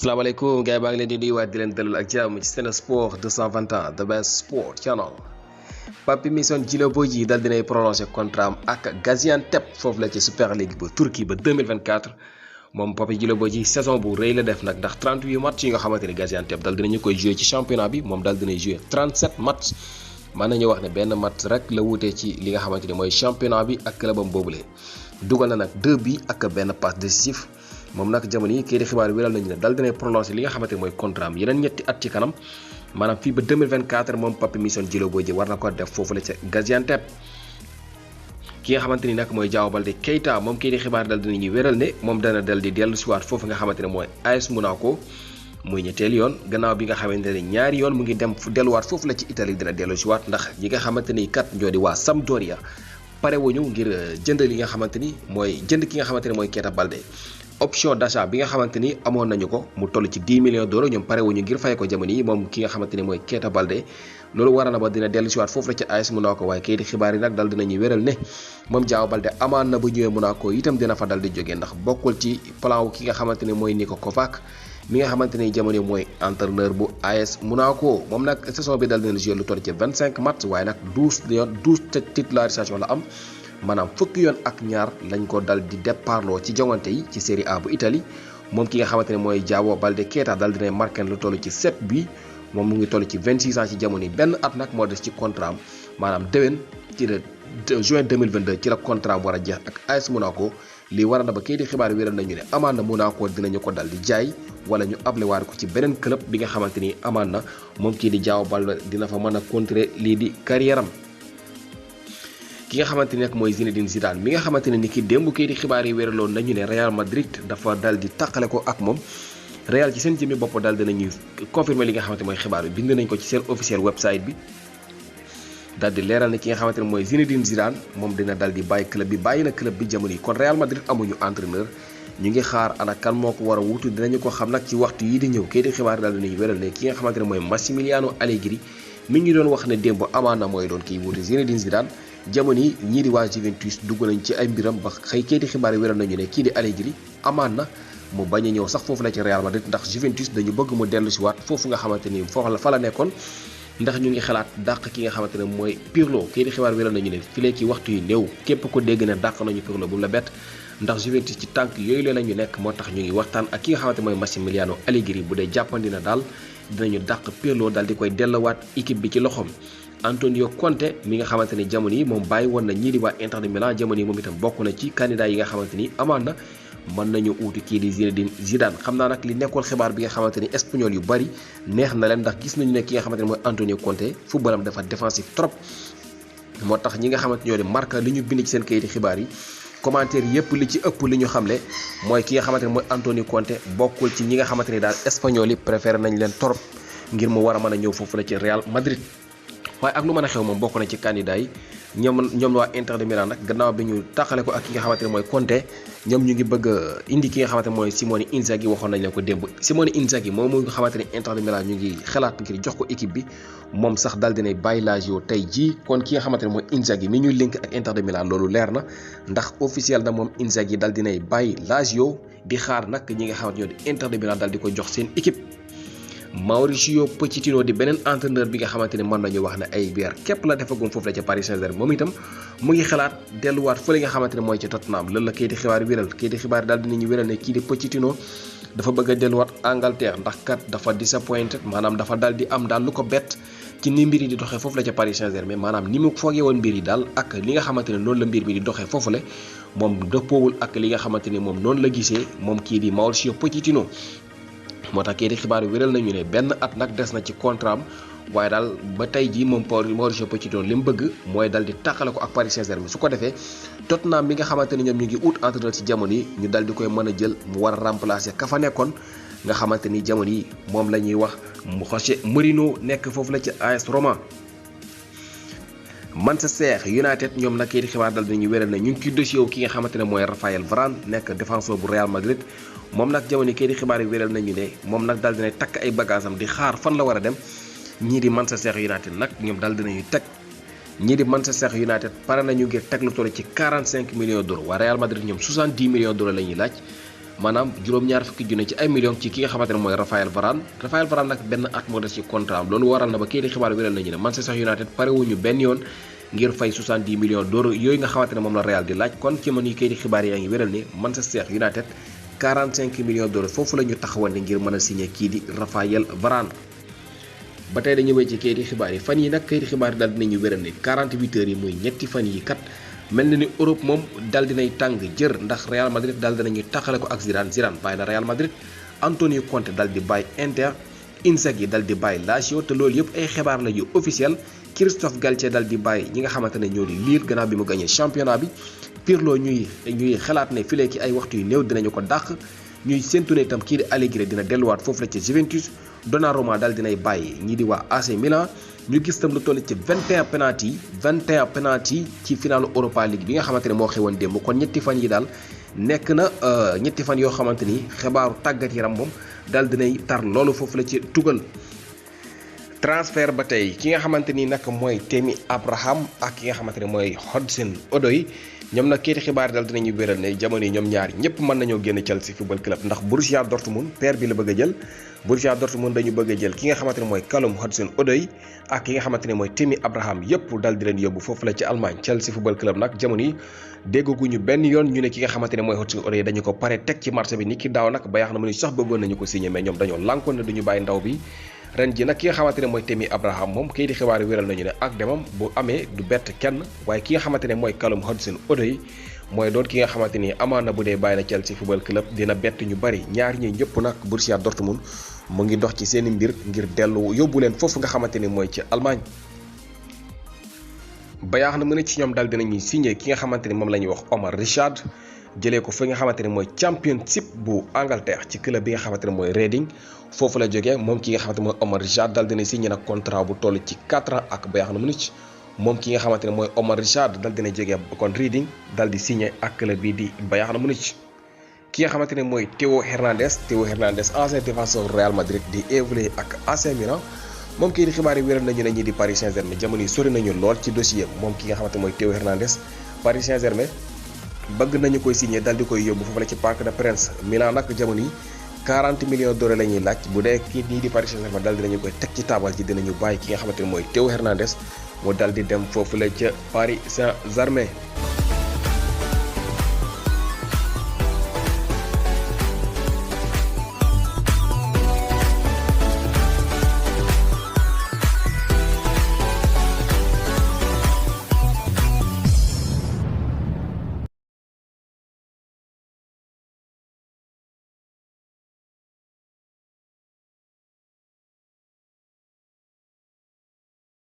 asalaamaaleykum gars yi baa ngi leen di nuyuwaat di leen dalal ak jàmm ci Sen Sport 221 the best sport channel. Papy Mission Djilobodji daal dinay prolongé contrat am ak Gaziantep foofu la ci Super League ba Turquie ba 2024 moom Papy Djilobodji saison bu rëy la def nag ndax 38 match yi nga xamante ni Gaziantep daal dinañu koy joué ci championnat bi moom daal dinay joué 37 match mën nañu wax ne benn match rek la wutee ci li nga xamante ni mooy championnat bi ak clubam boobule dugal na nag 2 bi ak benn passe décisif. moom nag jamono yi kii di xibaar wéral nañu ne dal dina prolongé li nga xamante ni mooy contrat am yeneen ñetti at ci kanam maanaam fii ba 2024 moom Papy Mission Djilobodji war na ko def foofu la ca Gaziantep. ki nga xamante ni nag mooy Diao Baldé Keita moom kii di xibaar dal dinañuy wéral ne moom dana dal di dellu siwaat foofu nga xamante ne mooy AS Monaco muy ñetteel yoon gannaaw bi nga xamante ne ñaari yoon mu ngi dem delluwaat foofu la ci Italie dina dellu siwaat ndax ñi nga xamante ni kat ñoo di waa Sampdoria pare wuñu ngir jënd li nga xamante ni mooy jënd ki nga xamante ne mooy Keita Baldé. option d'achat bi nga xamante ni amoon nañu ko mu toll ci 10 millions d'euros ñoom pare wuñu ngir fay ko jamono yi moom ki nga xamante ni mooy Keita Baldé loolu waral na ba dina dellu siwaat foofu la ci AS Monaco waaye kayiti xibaar yi nag dal dinañuy wéral ne moom Diao Baldé amaan na bu ñëwee Monaco itam dina fa dal di jógee ndax bokkul ci plan wu ki nga xamante ni mooy Niko Kovac mi nga xamante ni jamono mooy entraîneur bu AS Monaco moom nag saison bi dal dina jouer lu toll ci 25 match waaye nag 12 titularisation la am maanaam fukki yoon ak ñaar lañ ko dal di départloo ci jongante yi ci Serie A bu Italie moom ki nga xamante ne mooy Diao Baldé Keita dal dinay marqué lu toll ci 7 bi moom mu ngi toll ci 26 ans ci jamono yi benn at nag moo des ci contrat am maanaam déwén ci le juin 2022 ci la contrat am war a jeex ak AS Monaco lii war na ba kii di xibaar wéral nañu ne amaan na Monaco dinañu ko dal di jaay wala ñu ablewaat ko ci beneen club bi nga xamante ni amaan na moom kii di Diao Baldé dina fa mën a continuer lii di carrière am. ki nga xamante ni nag mooy Zinedine Zidane mi nga xamante ne ni ki démb kii di xibaar yi wéraloon nañu ne Real Madrid dafa dal di tàqale ko ak moom Real ci seen jëmmi bopp dal dinañuy confirmer li nga xamante mooy xibaar bi bind nañ ko ci seen officiel website bi dal di leeral ne ki nga xamante ne mooy Zinedine Zidane moom dina dal di bàyyi club bi bàyyi na club bi jamono yi kon Real Madrid amuñu entraîneur ñu ngi xaar ana kan moo ko war a wutu dinañu ko xam nag ci waxtu yi di ñëw kii di xibaar dal dinañu wéral ne ki nga xamante ne mooy Massimiliano Allegri mi ngi doon wax ne démb amaana mooy doon kiy wutu Zinedine Zidane jamono yi ñii di waa Juventus dugg nañ ci ay mbiram ba xëy kayiti xibaar yi wéral nañu ne kii di Allegri amaan na mu bañ a ñëw sax foofu la ci Real Madrid ndax Juventus dañu bëgg mu dellu si waat foofu nga xamante ni foofu la fa la nekkoon ndax ñu ngi xalaat dàq ki nga xamante ne mooy Pirlo kayiti xibaar wéral nañu ne filee ci waxtu yi néew képp ko dégg ne dàq nañu Pirlo bu mu la bett ndax Juventus ci tànk yooyu la ñu nekk moo tax ñu ngi waxtaan ak ki nga xamante mooy Massimiliano Allegri bu dee jàppandi na daal dinañu dàq Pirlo daal di koy delluwaat équipe bi ci loxoom. Antonio Conte mi nga xamante ni jamono yi moom bàyyi woon na ñii di waa Inter de Milan jamono yi moom itam bokk na ci candidat yi nga xamante ni amaan na mën nañu uuti kii di Zinedine Zidane xam naa nag li nekkoon xibaar bi nga xamante ni espagnol yu bari neex na leen ndax gis nañu ne ki nga xamante ni mooy Antonio Conte footballam dafa défensif trop moo tax ñi nga xamante ñoo di Marca li ñu bind ci seen kayiti xibaar yi commentaire yépp li ci ëpp li ñu xamle mooy ki nga xamante ni mooy Antonio Conte bokkul ci ñi nga xamante ni daal espagnol yi préféré nañ leen trop ngir mu war a mën a ñëw foofu la ci Real Madrid waaye ak lu mën a xew moom bokk na ci candidat yi ñoom waa Inter de Milan nag gannaaw bi ñu tàqale ko ak ki nga xamante ne mooy Conte ñoom ñu ngi bëgg a indi ki nga xamante ne mooy Simone Inzaghi waxoon nañ leen ko démb Simone Inzaghi moom mu nga xamante ne Inter de Milan ñu ngi xalaat ngir jox ko équipe bi moom sax dal dinay bàyyi Lazio tey jii kon ki nga xamante ne mooy Inzaghi mi ñuy link ak Inter de Milan loolu leer na ndax officiel na moom Inzaghi dal dinay bàyyi Lazio di xaar nag ñi nga xamante ñoo di Inter de Milan dal di ko jox seen équipe. Mauricio Pochettino di beneen entraîneur bi nga xamante ne mën nañu wax ne ay weer képp la defagum foofu la ca Paris Saint-Germain moom itam mu ngi xalaat delluwaat fële nga xamante ne mooy ci Tottenham loolu la kii di xibaar wéral kii di xibaar daal dinañu wéral ne kii di Pochettino dafa bëgg a delluwaat Angleterre ndax kat dafa disappointed maanaam dafa daal di am daal lu ko bett ci ni mbir yi di doxee foofu la ca Paris Saint-Germain maanaam ni mu foogee woon mbir yi daal ak li nga xamante ne noonu la mbir mi di doxee foofu la moom dëppoowul ak li nga xamante ne moom noonu la gisee moom kii di Mauricio Pochettino moo tax kii di xibaar yi wéral nañu ne benn at nag des na ci contrat am waaye daal ba tey jii moom Mauricio Pochettino li mu bëgg mooy dal di tàqale ko ak Paris Saint-Germain su ko defee Tottenham bi nga xamante ne ñoom ñu ngi ut entraîneur ci jamono yi ñu dal di koy mën a jël mu war a remplacer ka fa nekkoon nga xamante ni jamono yi moom la ñuy wax José Mourinho nekk foofu la ci AS Roma. Manchester United ñoom nag kii di xibaar dal dinañu wéral ne ñu ngi ci dossier wu ki nga xamante ne mooy Raphaël Varane nekk défenseur bu Real Madrid moom nag jamono kii di xibaar yi wéral nañu ne moom nag daal dinay takk ay bagages am di xaar fan la war a dem ñii di Manchester United nag ñoom daal dinañu teg ñii di Manchester United pare nañu ngir teg lu toll ci 45 millions d'euros waa Real Madrid ñoom 70 millions d'euros la ñuy laaj maanaam juróom-ñaar fukki junne ci ay millions ci ki nga xamante ne mooy Raphaël Varane nag benn at moo des ci contrat am loolu waral na ba kii di xibaar wéral nañu ne Manchester United parewuñu benn yoon ngir fay 70 millions d'euros yooyu nga xamante ne moom la Real di laaj kon ci man yi kii di xibaar yaa ngi wéral ni Manchester United 45 millions d'euros foofu la ñu taxawante ngir mën a signé kii di Raphaël Varane. ba tey dañu wéy ci kayiti xibaar yi fan yi nag kayiti xibaar yi daal dinañu wéral ni 48 heures yi muy ñetti fan yi kat mel na ni Europe moom daal dinay tàng jër ndax Real Madrid daal dinañuy taxale ko ak Zidane bàyyi na Real Madrid Antonio Conte daal di bàyyi Inter Inzaghi daal di bàyyi Lazio te loolu yëpp ay xibaar la yu officiel Christophe Galtier daal di bàyyi ñi nga xamante ne ñoo di Lille gannaaw bi mu gagné championnat bi Pirlo ñuy xalaat ne file ki ay waxtu yu néew dinañu ko dàq ñuy séntu ne itam kii di Allegri dina delluwaat foofu la ci Juventus Donnarumma daal dinay bàyyi ñii di waa AC Milan ñu gis tam lu toll ci 21 penalty ci finalu Europa League bi nga xamante ne moo xewoon démb kon ñetti fan yi daal nekk na ñetti fan yoo xamante ni xibaaru tàggat yaram moom daal dinay tar loolu foofu la ci tugal. transfert ba tey ki nga xamante ni nag mooy Tammy Abraham ak ki nga xamante ne mooy Hudson-Odoi ñoom nag kayiti xibaar daal dinañu wéral ne jamono yi ñoom ñaar ñëpp mën nañoo génn Chelsea football club ndax Borussia Dortmund paire bi la bëgg a jël Borussia Dortmund dañu bëgg a jël ki nga xamante ne mooy Callum Hudson-Odoi ak ki nga xamante ne mooy Tammy Abraham yëpp daal di leen yóbbu foofu la ci Allemagne Chelsea football club nag jamono yi déggaguñu benn yoon ñu ne ki nga xamante ne mooy Hudson-Odoi dañu ko pare teg ci marché bi ni ki daaw nag ba yaax na mu ni sax bëggoon nañu ko signé mais ñoom dañoo lànkoon ne duñu bàyyi ndaw bi ren ji nag ki nga xamante ne mooy Tammy Abraham moom kayiti xibaar yi wéral nañu ne ak demam bu amee du bett kenn waaye ki nga xamante ne mooy Callum Hudson-Odoi mooy doon ki nga xamante ni amaana bu dee bàyyi na Chelsea football club dina bett ñu bari ñaar ñi ñëpp nag Borussia Dortmund mu ngi dox ci seeni mbir ngir dellu yóbbu leen foofu nga xamante ni mooy ci Allemagne. Bayern Munich ci ñoom daal dinañuy signé ki nga xamante ni moom la ñuy wax Omar Richard jëlee ko fi nga xamante ne mooy championship bu Angleterre ci club bi nga xamante ne mooy Reading foofu la jógee moom ki nga xamante ne mooy Omar Richard daal dina signé nag contrat bu toll ci 4 ans ak Bayern Munich. moom ki nga xamante ne mooy Omar Richard dal dina jógee kon Reading dal di signé ak club bi di Bayern Munich ki nga xamante ne mooy Théo Hernandez ancien défenseur Real Madrid di évoluer ak AC Milan moom kii di xibaar yi wéral nañu ne ñi di Paris Saint-Germain jamono yi sori nañu lool ci dossier moom ki nga xamante ne mooy Théo Hernandez Paris Saint-Germain bëgg nañu koy signé dal di koy yóbbu foofu la ci Parc des Princes Milan nag jamono yi 40 millions d'euros la ñuy laaj bu dee kii nii di Paris Saint-Germain dal dinañu koy teg ci taabal ji dinañu bàyyi ki nga xamante ne mooy Théo Hernandez mu dal di dem foofu la ca Paris Saint-Germain